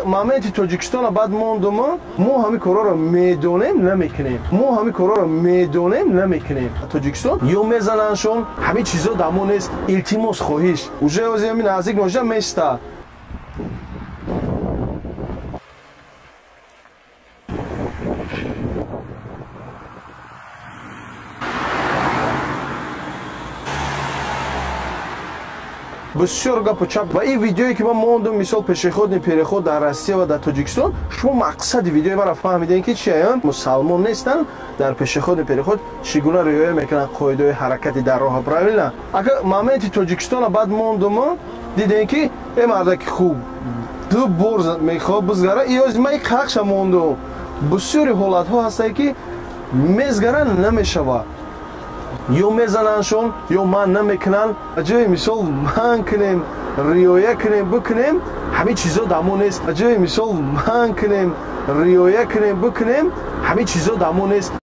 Моменти Тоҷикистона баъд мондумо, мо ҳамин корҳоро медонем, намекунем. Мо ҳамин корҳоро медонем, намекунем. Тоҷикистон ё мезанандшон, ҳамин чизо дар мо нест. Илтимос, хоҳиш. Уже ози ҳамин наздик ношида места. Бисёр гапу чап ва ин видеое ки ман мондум, мисол пешеходный переход дар Россия ва дар Тоҷикистон, шумо мақсади видеои маро фаҳмидем, ки чия мусалмон нестанд, дар пешеходный переход чӣ гуна риоя мекунанд қоидаҳои ҳаракати дар роҳа, правильно? Агар моменти Тоҷикистона баъд мондумо, дидем, ки э мардаки хуб ду бор мехоҳ бизгара, иёз ман и қақша мондум. Бисёри ҳолатҳо ҳастае, ки мезгара намешавад, ё мезанандшон, ё ман намекунанд. Ҷои мисол ман кунем, риоя кунем, бикунем, ҳамин чизо дар мо нест. Ҷои мисол ман кунем, риоя кунем, бикунем, ҳамин чизо дар мо нест.